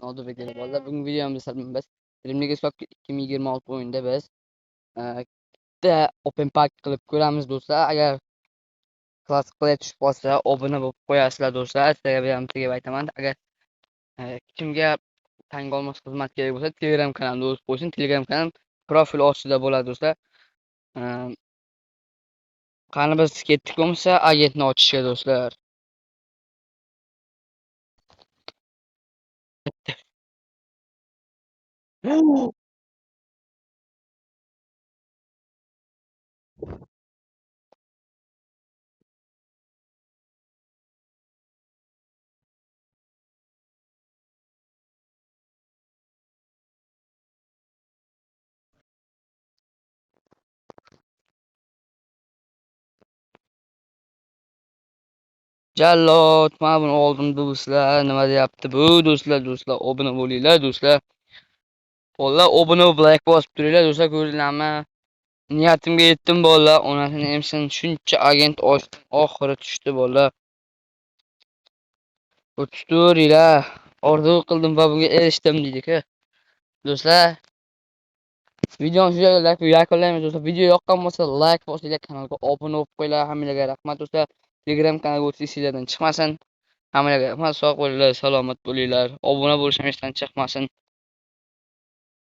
Nodirbek dedi bolalar. Bugungi videomizda biz Dream League Soccer 2026 o'yinida biz bitta open pack qilib ko'ramiz do'stlar. Agar klassik play tushib qolsa, obuna bo'lib qo'yasizlar do'stlar. Sizlarga ham tegib aytaman. Agar kimga tanga olmos xizmat kerak bo'lsa, Telegram kanalimda o'zib qo'ysin. Telegram kanalim profil ostida bo'ladi do'stlar. Qani biz ketdik bo'lmasa agentni ochishga do'stlar. Jallod, mana buni oldim do'stlar. Nima deyapti bu do'stlar, do'stlar, obuna bo'linglar do'stlar. Bolalar obuna bo'lib like bosib turinglar do'stlar, ko'ringlarmi? Niyatimga yetdim bolalar. Onasini emsin, shuncha agent ochdim, oxiri tushdi bolalar. O'ttiringlar. Orzu qildim va bunga erishdim deydi-ku. Do'stlar, videoni shu yerda yakunlaymiz do'stlar. Video yoqqan bo'lsa like bosinglar, kanalga obuna bo'lib qo'yinglar. Hammalarga rahmat do'stlar. Telegram kanaliga o'tish esinglardan chiqmasin. Hammalarga rahmat, sog' bo'linglar, salomat bo'linglar. Obuna bo'lish ham esdan chiqmasin.